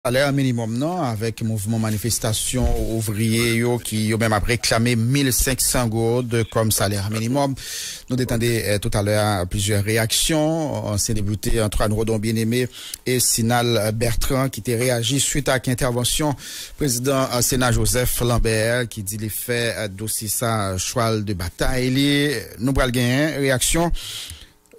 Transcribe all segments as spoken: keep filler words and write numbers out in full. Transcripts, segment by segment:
salè minimòm nan, avèk mouvman manifestasyon ouvriye yo ki yo menm ap reklame mil senk san goud kòm salè minimòm. Nou te tande, eh, toutalè a plizyè reyaksyon, ansyen depite Antoine Rodon Bien-Aimé e Sinal Bertrand ki te reyaji swit ak entèvansyon prezidan, eh, Sena Joseph Lambert ki di li fè, eh, dosye sa chwal de batay li. Nou pral genyen reyaksyon,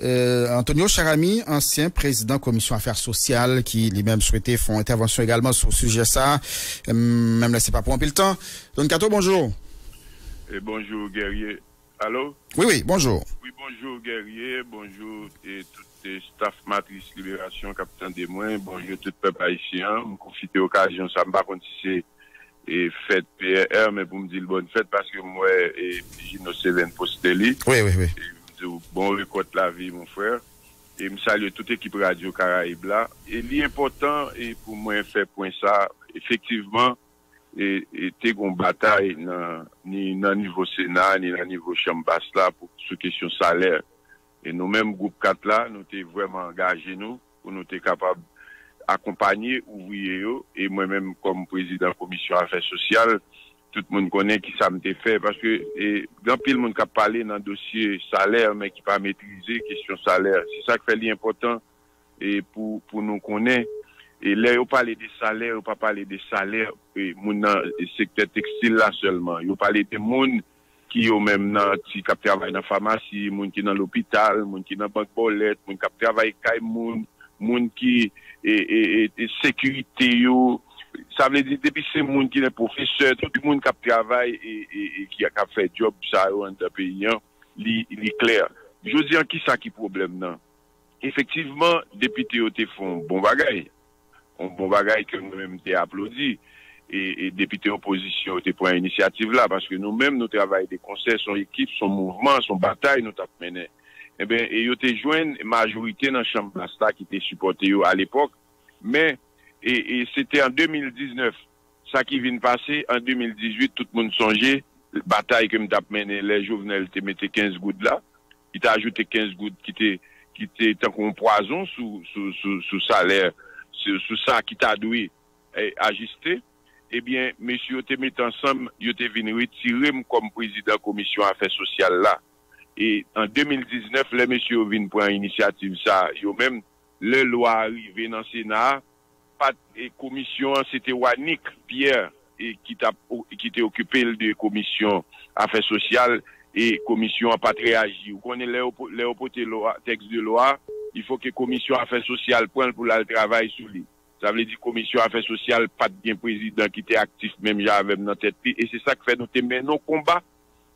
eh, Antonio Charamy, ansyen prezidan Komisyon Afè Sosyal, ki li menm swete fè yon entèvansyon egalman sou sijè sa. Em, menm lè se pa pou anpil tan. Don Kato, bonjou. E bonjou, Guerrier. Alo? Wi, wi, bonjou. Wi, bonjou, Guerrier. Bonjou, e tout, e staff Matris Liberasyon k ap tande mwen. Bonjou, tout pèp ayisyen an. M pwofite okazyon sa, m pa konn si se, e fèt P R, men pou m di l bòn fèt, paske m wè, e Gino Seven poste li. Wi, wi, wi. E m di w, bon rekòt lavi, mon frè. E m salye tout ekip Radyo Karayib la. E li enpòtan, e pou mwen fè pwen sa, efektivman, e, e te gon batay nan, ni nan nivo Sena, ni nan nivo Chanm Bas la pou, sou kesyon salè. E nou menm, gwoup kat la, nou te vrèman angaje nou pou nou te kapab akonpanye ouvriye yo. E mwen menm, kòm prezidan Komisyon Afè Sosyal, tout moun konnen ki sa m te fè, paske, e, gen anpil moun k ap pale nan dosye salè, men ki pa metrize kesyon salè. Se sa k fè li enpòtan, e, pou, pou nou konnen. E lè yo pale de salè, yo pa pale de salè, e, moun nan sektè tekstil la sèlman. Yo pale de moun ki yo menm nan ti k ap travay nan famasi, moun ki nan lopital, moun ki nan bank bòlèt, moun k ap travay kay moun, moun ki, e, e, e, e sekirite yo. Sa vle di, depi se moun ki nan pwofesè, tout moun k ap travay, e, e, e ki, k ap fè djòb sa yo anndan peyi an, li, li klè. Jodi an, ki sa ki pwoblèm nan? Efektivman, depite yo te fè yon bon bagay. Yon bon bagay ke mwen menm te aplodi. E, e depite opozisyon yo te pran inisyativ la, paske nou menm, nou travay de konsè, se yon ekip, se yon mouvman, se yon batay nou t ap mennen. Enben, e yo te jwenn majorite nan Chanm Bas la ki te sipòte yo alepòk. Men, e, e se te an de mil diznèf, sa ki vin pase an de mil dizuit, tout moun sonje batay ke m t ap mennen lè Jovenel te mete kenz goud la, ki te ajoute kenz goud, ki te, ki te tankou yon pwazon sou, sou, sou, sou salè, sou, sou sa ki ta dwe, eh, ajiste. Ebyen, mesye yo te mete ansanm, yo te vin retire m kòm prezidan Komisyon Afè Sosyal la. E an de mil diznèf, lè mesye yo vin pran inisyativ sa, yo menm, lè lwa a rive nan Sena a, pa t, e, komisyon an, se te Wanick Pierre, e, ki t ap o-, ki te okipe l de komisyon afè sosyal, e komisyon an pa t reyaji. Ou konnen lè yo po-, lè yo pote lwa, tèks de lwa, il faut que komisyon afè sosyal pran l pou l al travay sou li. Sa vle di komisyon afè sosyal pa t gen prezidan ki te aktif menm jan avè m nan tèt li, e se sa k fè nou te mennen yon konba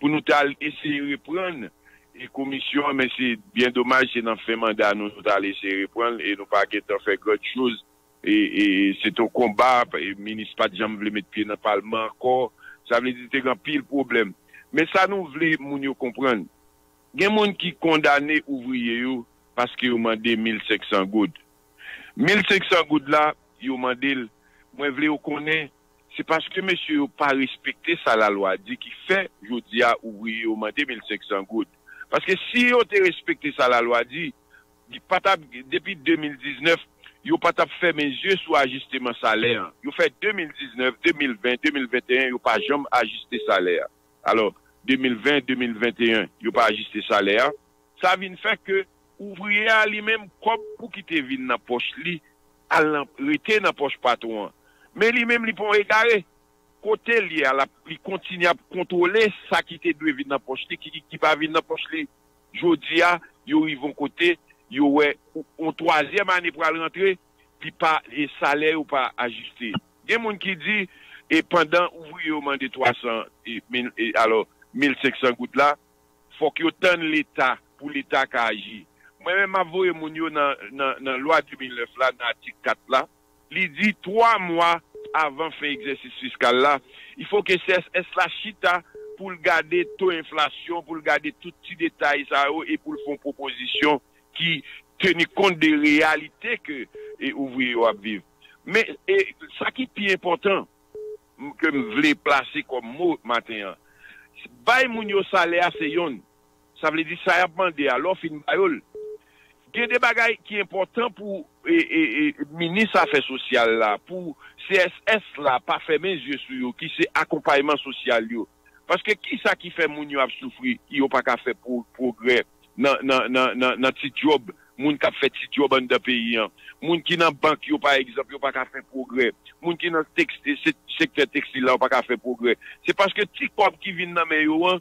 pou nou t al eseye reprann, e, komisyon an, men se byen domaj, se nan fen manda nou, nou t al eseye reprann l, e nou pa gentan fè gran choz. E, e, e se t yon konba, e, minis pa t janm vle met pye nan palman ankò. Sa vle di, te gen anpil pwoblèm. Men sa nou vle moun yo konprann, gen moun ki kondane ouvriye yo paske yo mande mil senk san goud. Mil senk san goud la, yo mande l, mwen vle yo konnen, se paske mesye yo pa respekte sa lalwa di ki fè jodi a ouvriye yo mande mil senk san goud. Paske si yo te respekte sa lalwa di, li pa t ap, depi de mil diznèf, yo pa t ap fèmen zye sou ajisteman salè an. Yo fè de mil diznèf, de mil ven, de mil venteyen, yo pa janm ajiste salè a. Alò, de mil ven, de mil venteyen, yo pa ajiste salè a. Sa vin fè ke ouvriye a li menm, kòb pou ki te vin nan pòch li, al nan, rete nan pòch patwon an. Men li menm, li pa yon egare. Kote l ye a, l ap, li kontinye ap kontwole sa ki te dwe vin nan pòch li, ki, ki, ki pa vin nan pòch li. Jodi a, yo rive yon kote, yo wè yon twazyèm ane pral rantre, li pa, e salè yo pa ajiste. Gen moun ki di, e pandan ouvriye yo mande twa san, e, mil, e, alò, mil senk san goud la, fòk yo tann Leta pou Leta ka aji. Mwen menm, m ap voye moun yo nan, nan, nan lwa de mil nèf la, nan atik kat la. Li di twa mwa avan fen egzèsis fiskal la, il faut que C S S la chita pou l gade to enflasyon, pou l gade tout ti detay sa yo e pou l fè yon pwopozisyon ki teni kont de reyalite ke, e, ouvriye yo ap viv. Men, e, sa ki pi enpòtan, m-, ke m vle plase kòm mo maten an, bay moun yo salè a se yonn. Sa vle di sa y ap mande a, lè w fin ba yo l, Gen de bagay ki enpòtan pou e, e, e, minis afè sosyal la, pou C S S la pa fèmen zye sou yo, ki se akonpayman sosyal yo. Paske ki sa ki fè moun yo ap soufri, yo pa ka fè pro- pwogrè nan, nan, nan, nan, nan ti djòb, moun k ap fè ti djòb anndan peyi an, moun ki nan bank yo, pa egzanp, yo pa ka fè pwogrè, moun ki nan tèks- se- sektè tekstil la, yo pa ka fè pwogrè. Se paske ti kòb ki vin nan men yo an,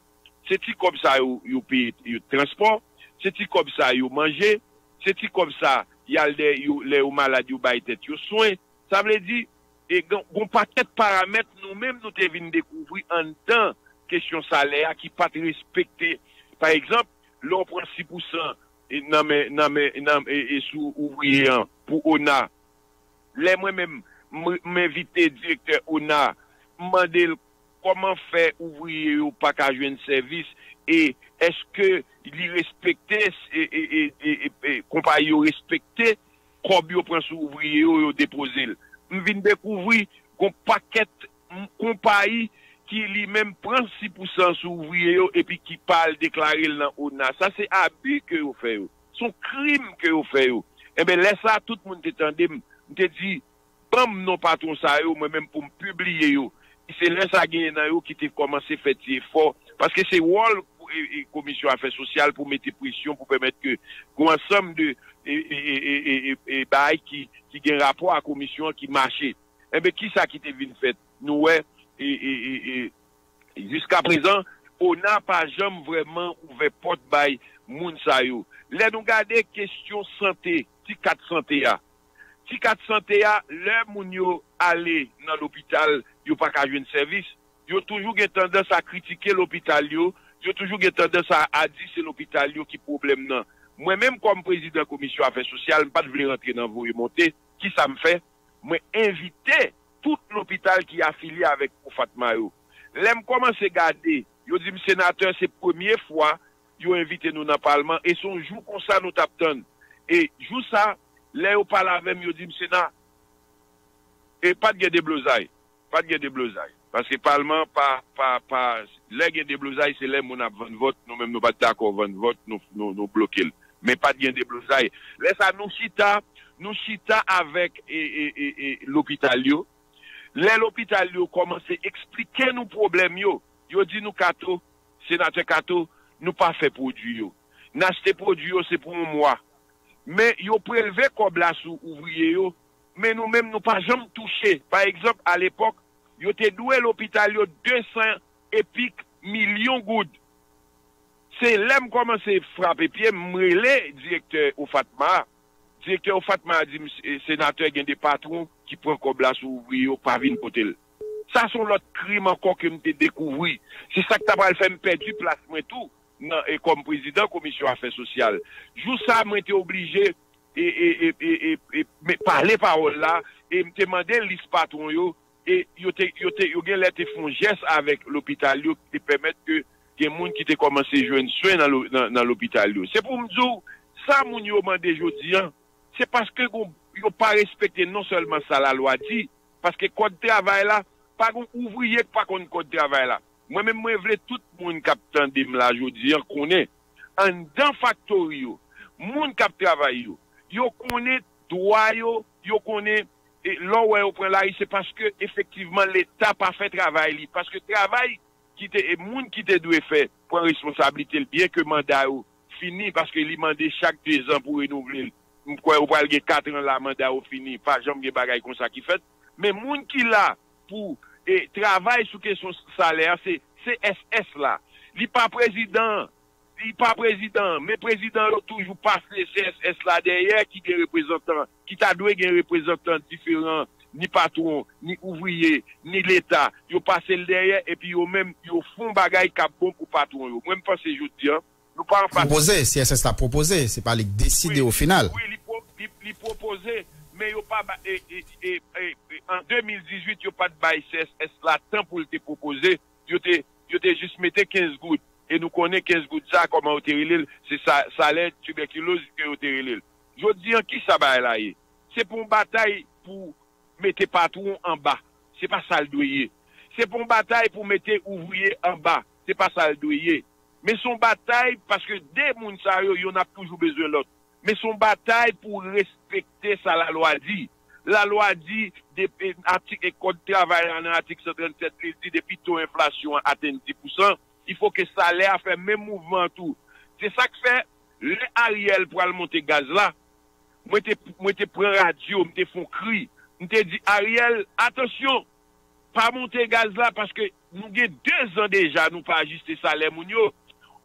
se ti kòb sa yo, yo peye yo transpò, se ti kòb sa yo manje, se ti kòb sa y al dèyè yo, lè yo malad, yo bay tèt yo swen. Sa vle di, e gen gen pakèt paramèt nou menm nou te vin dekouvri anndan kesyon salè a ki pa t respekte. Pa egzanp, lè w pran sis pousan e nan men, nan men, nan, e, e sou ouvriye an pou ona, lè mwen menm m, m envite direktè ona, m mande l kòman fè ouvriye yo pa ka jwenn sèvis e èske li respekte e, e, e, e, e, e konpayi yo respekte kòb yo pran sou ouvriye yo, yo depoze l. M vin dekouvri gon pakèt m- konpayi ki li menm pran sis pousan sou ouvriye yo epi ki pa al deklare l nan ona. Sa se abi ke yo fè yo. Se yon krim ke yo fè yo. Enben, lè sa a, tout moun te tande m. M te di, ban m non patwon sa yo, mwen menm pou m pibliye yo. E se lè sa a genyen nan yo ki te kòmanse fè ti efò. Paske se wòl e, e, komisyon afè sosyal pou mete presyon pou pèmèt ke gon ansanm de e, e, e, e, e, e, e bagay ki, ki gen rapò a komisyon an ki mache. Enben, ki sa ki te vin fèt? Nou wè, e, e, e, e, jiska prezan, ona pa janm vrèman ouvè pòt bay moun sa yo. Lè nou gade kesyon sante, ti kat sante a, ti kat sante a, lè moun yo ale nan lopital, yo pa ka jwenn sèvis, yo toujou gen tandans a kritike lopital yo, yo toujou gen tandans a, a di se lopital yo ki pwoblèm nan. Mwen menm, kòm prezidan komisyon afè sosyal, m pa t vle rantre nan voye monte. Ki sa m fè? Mwen envite tout lopital ki afilye avèk Ofatma yo. Lè m kòmanse gade, yo di m, senatè, se premye fwa yo envite nou nan palman, e se yon jou konsa nou t ap tann. E jou sa, lè yo pale avè m, yo di m, sena, e pa t gen deblozay. Pa t gen deblozay. Paske palman pa, pa, pa, lè gen deblozay, se lè moun ap vann vòt, nou menm nou pa t dakò vann vòt, nou, nou, nou bloke l. Men pa t gen deblozay. Lè sa, nou chita, nou chita avèk e, e, e, e, lopital yo. Lè lopital yo kòmanse eksplike nou pwoblèm yo, yo di nou, Kato, senatè Kato, nou pa fè pwodui yo. N achte pwodui yo, se pou yon mwa. Men yo prelve kòb la sou ouvriye yo, men nou menm, nou pa janm touche. Pa egzanp, alepòk, yo te dwe lopital yo de san epik milyon goud. Se lè m kòmanse frape pye m, m rele direktè Ofatma a. Direktè Ofatma a di m, "E, senatè, gen de patwon ki pran kòb la sou ouvriye yo, pa vin kote l." Sa se yon lòt krim ankò ke m te dekouvri. Se sa k ta pral fè m pèdi plas mwen tou nan, e, kòm prezidan komisyon afè sosyal. Jou sa, mwen te oblije e, e, e, e, e, e, me- pale pawòl la, e m te mande lis patwon yo, e yo te, yo te, yo gen lè te fè yon jès avèk lopital yo, ki te pèmèt ke gen moun ki te kòmanse jwenn swen nan, lo- nan, nan lopital yo. Se pou m di w, sa moun yo mande jodi an, se paske gon- yo pa respekte non sèlman sa lalwa di, paske kòd travay la, pa gon ouvriye k pa konn kòd travay la. Mwen menm, mwen vle tout moun k ap tande m la jodi an konnen, anndan faktori yo, moun k ap travay yo, yo konnen dwa yo, yo konnen, e, lè w wè yo pran lari, se paske efektivman Leta pa fè travay li. Paske travay ki te, e, moun ki te dwe fè, pran responsablite l, byen ke manda yo fini, paske li mande chak de zan pou renouvle l. M kwè ou pral gen kat an la, manda yo fini. Pa janm gen bagay konsa ki fèt. Men moun ki la pou, e, travay sou kesyon salè a, se C S S la. Li pa prezidan an. Li pa prezidan an. Men prezidan yo toujou pase C S S la dèyè, ki gen reprezantan, ki ta dwe gen reprezantan diferan, ni patwon, ni ouvriye, ni Leta. Yo pase l dèyè, epi yo menm, yo fè yon bagay k ap bon pou patwon yo. Mwen, m panse jodi an, nou pa anfas. Pwopoze, C S S la pwopoze, se pa li k deside o final. Wi, li, pwo- li, li pwopoze, men yo pa ba, e, e, e, e, e, an de mil dizuit, yo pa t bay C S S la tan pou l te pwopoze. Yo te, yo te jis mete kenz goud. E nou konnen kenz goud sa, kòman yo te rele l, se sa, salè tibèkiloz ke yo te rele l. Jodi an, ki sa bagay la ye? Se pou yon batay pou mete patwon anba. Se pa sa l dwe ye. Se pa yon batay pou mete ouvriye anba. Se pa sa l dwe ye. Men se yon batay paske de moun sa yo, yonn ap toujou bezwen lòt. Men se yon batay pou respekte sa lalwa di. Lalwa di, depi, atik, e kòd travay la nan atik san trannsèt, li di depi to enflasyon an atenn dis pousan, il faut que salè a fè menm mouvman an tou. Se sa k fè, lè Ariel pral monte gaz la, mwen te, mwen te pran radyo, m te fè yon kri. M te di, Ariel, atansyon, pa monte gaz la, paske nou gen de zan deja nou pa ajiste salè moun yo.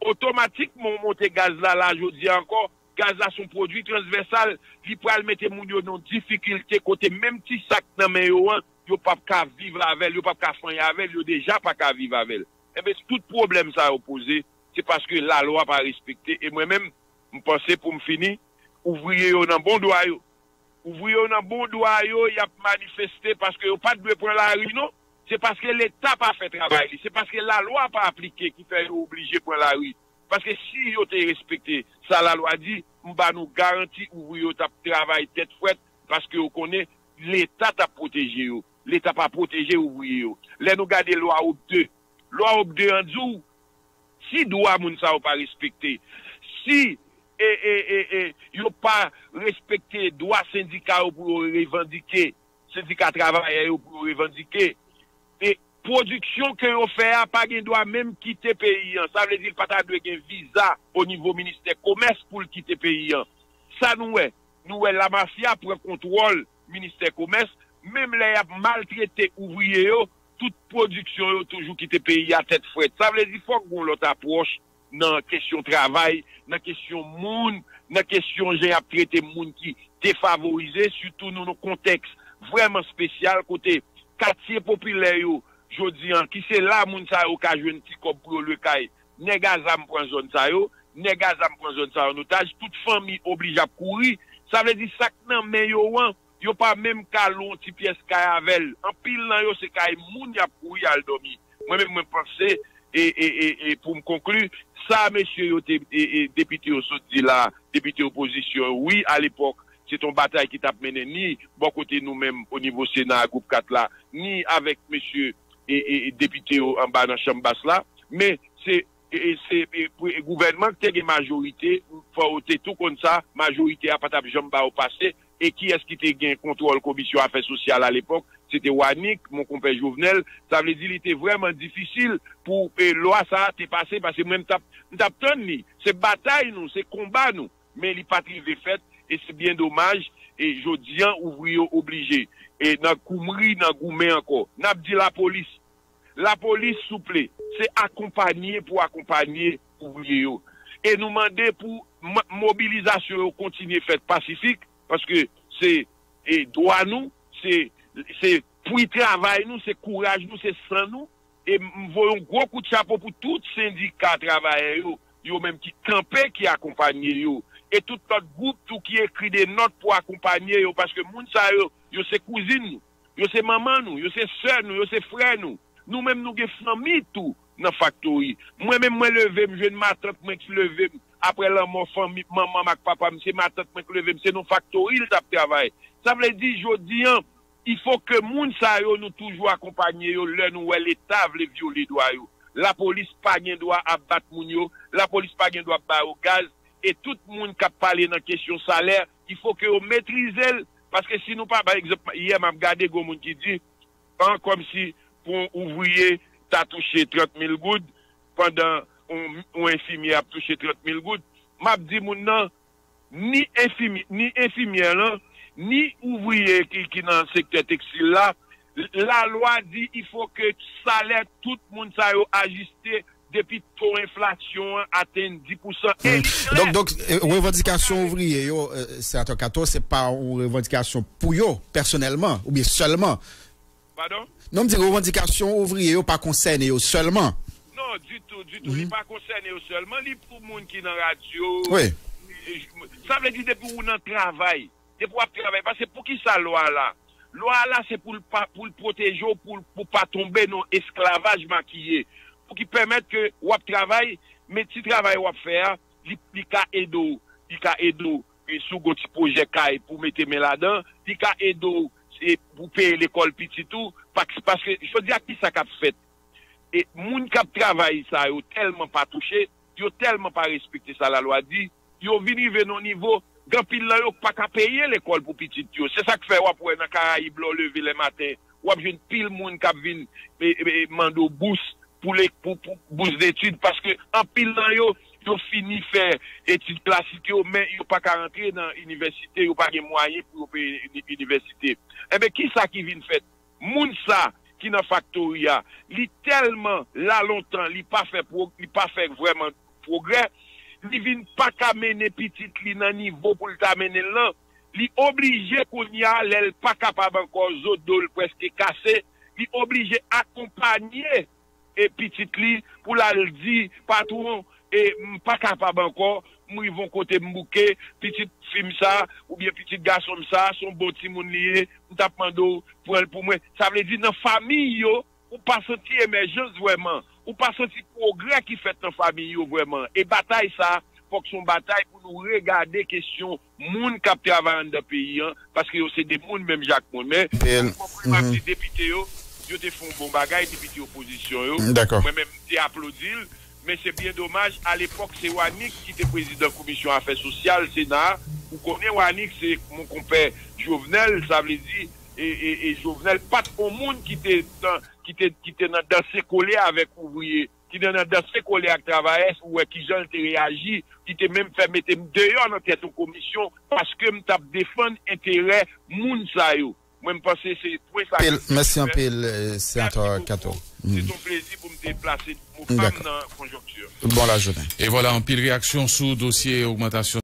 Otomatikman, w monte gaz la, la, jodi a ankò, gaz la se yon pwodui transvèsal, li pral mete moun yo nan difikilte kote menm ti sa k nan men yo an, yo p ap ka viv avè l, yo p ap ka fanyen avè l, yo deja pa ka viv avè l. Enben, tout pwoblèm sa yo poze, se paske lalwa pa respekte. E mwen menm, m panse pou m fini, ouvriye yo nan bon dwa yo. Ouvriye yo nan bon dwa yo, y ap manifeste paske yo pa t dwe pran lari non. Se paske Leta pa fè travay li. Se paske lalwa pa aplike ki fè yo oblije pran lari. Paske si yo te respekte sa lalwa di, m ba nou garanti ouvriye yo t ap travay tèt frèt paske yo konnen Leta t ap pwoteje yo. Leta pa pwoteje ouvriye yo. Lè nou gade lwa Hope de, lwa Hope de an di w, si dwa moun sa yo pa respekte, si e, e, e, e, yo pa respekte dwa sendika yo pou yo revandike, sendika travayè yo pou yo revandike, e pwodiksyon ke yo fè a pa gen dwa menm kite peyi an. Sa vle di l pa ta dwe gen viza o nivo ministè komès pou l kite peyi an. Sa nou wè, nou wè lamafya pran kontwòl ministè komès, menm lè y ap maltrete ouvriye yo, tout pwodiksyon yo toujou kite peyi a tèt frèt. Sa vle di fòk gen yon lòt apwòch nan kesyon travay, nan kesyon moun, nan kesyon jan y ap trete moun ki defavorize, sitou nou nan kontèks vrèman espesyal kote katye popilè yo, jodi an, ki se la moun sa yo ka jwenn ti kòb pou yo lwe kay, nèg a zam pran zòn sa yo, nèg a zam pran zòn sa yo an otaj, tout fanmi oblije ap kouri. Sa vle di sa k nan men yo an, yo pa menm ka lwe yon ti pyès kay avè l. Anpil nan yo se kay moun y ap kouri al dòmi. Mwen menm, mwen panse, e, e, e, e pou m konkli, sa mesye yo te, e, e, depite yo sot di la, depite opozisyon yo, wi, alepòk, se t on batay ki t ap mennen ni bò kote nou menm o nivo Sena a, gwoup kat la, ni avèk mesye e, e, e depite yo anba nan chanm bas la, men se, e, e, se, e, pou, e, gouvènman ki te gen majorite, fò yo te tou konn sa, majorite a pa t ap janm ba yo pase, e kiyès ki te gen kontwòl komisyon afè sosyal alepòk, se te Wanik, mon konpè Jovenel, sa vle di li te vrèman difisil pou, e, lwa sa a te pase, paske mwen m t ap, m t ap tann li, se batay nou, se konba nou, men li pa t rive fèt, e se byen domaj, e jodi an ouvriye yo oblije, e nan koumri, nan goumen ankò. N ap di lapolis, lapolis, souple, se akonpanye pou akonpanye ouvriye yo. E nou mande pou m-, mobilizasyon yo kontinye fèt pasifik, paske se, e, dwa nou, se, se pri travay nou, se kouraj nou, se san nou. E m voye yon gwo kout chapo pou tout sendika travayè yo, yo menm ki kanpe, ki akonpanye yo. E tout lòt gwoup tou ki ekri de nòt pou akonpanye yo, paske moun sa yo, yo se kouzin nou, yo se manman nou, yo se sè nou, yo se frè nou. Nou menm nou gen fanmi tou nan faktori. Mwen menm mwen leve m jwenn matant mwen ki leve m apre lanmò fanmi manman m ak papa m, se matant mwen ki leve m, se nan faktori l t ap travay. Sa vle di jodi an, il faut que moun sa yo nou toujou akonpanye yo lè nou wè Leta vle vyole dwa yo. Lapolis pa gen dwa ap bat moun yo, lapolis pa gen dwa ap ba yo gaz, e tout moun k ap pale nan kesyon salè, il faut que yo metrize l, paske si nou pa, pa egzanp, yè m ap gade gon moun ki di, an, kòmsi pou yon ouvriye ta touche trant mil goud, pandan yon, yon enfimyè ap touche trant mil goud, m ap di moun nan, ni enfimyè, ni enfimyè lan, ni ouvriye ki, ki nan sektè tekstil la, lalwa di il faut que salè tout moun sa yo ajiste depi to enflasyon an atenn dis pousan. E li klè. Donk, donk, e, revandikasyon ouvriye yo, e, Senatè Kato, se pa yon revandikasyon pou yo, pèsonèlman, oubyen sèlman. Padon? Non, m di revandikasyon ouvriye yo pa konsène yo sèlman. Non, ditou, ditou. Li pa konsène yo sèlman. Li pou moun ki nan radyo. Wi. Sa vle di depi ou nan travay, depi w ap travay, paske poukisa lwa a la? Lwa a la se pou l pa, pou l pwoteje w, pou, pou pa tonbe nan esklavaj makiye, pou ki pèmèt ke w ap travay, men ti travay w ap fè a, li, li ka ede w, li ka ede w, e si w gon ti pwojè kay pou mete men ladan, li ka ede w, e pou peye lekòl pitit ou, pa, paske jodi a kisa k ap fèt? E moun k ap travay sa yo tèlman pa touche, yo tèlman pa respekte sa lalwa di, yo vin rive nan nivo, Gen anpil nan yo k pa ka peye lekòl pou pitit yo. Se sa k fè w ap wè nan Karayib, lè w leve lè maten, w ap jwenn pil moun k ap vin e, e, e, mande w bous pou, le, pou, pou bous detid, paske anpil nan yo, yo fini fè etid klasik yo, men yo pa ka rantre nan inivèsite, yo pa gen mwayen pou yo peye ini- inivèsite. Enben, ki sa ki vin fèt? Moun sa ki nan faktori a, li tèlman la lontan, li pa fè pro, li pa fè vrèman pwogrè, li vin pa ka mennen pitit li nan nivo pou l ta mennen l lan. Li oblije kounye a, lè l pa kapab ankò, zo do l prèske kase, li oblije akonpanye e pitit li pou l al di, patwon, e m pa kapab ankò, m rive yon kote m bouke, pitit fi m sa, oubyen pitit gason m sa, se yon bon timoun li ye, m t ap mande w pran l pou mwen. Sa vle di nan fanmi yo, ou pa santi emèjans vrèman, ou pa santi pwogrè ki fèt nan fanmi yo vrèman. E batay sa, fòk se yon batay pou nou regade kesyon moun k ap travay anndan peyi an, paske yo se de moun menm jan ak mwen. Men, Pil. Mwen, mwen di depite yo, yo te fè yon bon bagay, depite opozisyon yo. Dakò. Mwen menm, m te aplodi l, men se byen domaj, alepòk, se Wanik ki te prezidan komisyon afè sosyal Sena a. Ou konnen Wanik, se mon konpè Jovenel, sa vle di, e, e, e Jovenel pa t yon moun ki te nan, ki te, ki te nan danse kole avèk ouvriye, ki te nan danse kole ak travayè, ou wè kijan l te reyaji, ki te menm fè mete m deyò nan tèt yon komisyon, paske m t ap defann enterè moun sa yo. Mwen, m panse se pwen sa. Pil, mèsi anpil, eh, Senatè Kato. Se yon plezi pou m te plase mo pa m Dakò. Nan konjonkti. Bon lajounen. E vwala, anpil reyaksyon sou dosye ogmantasyon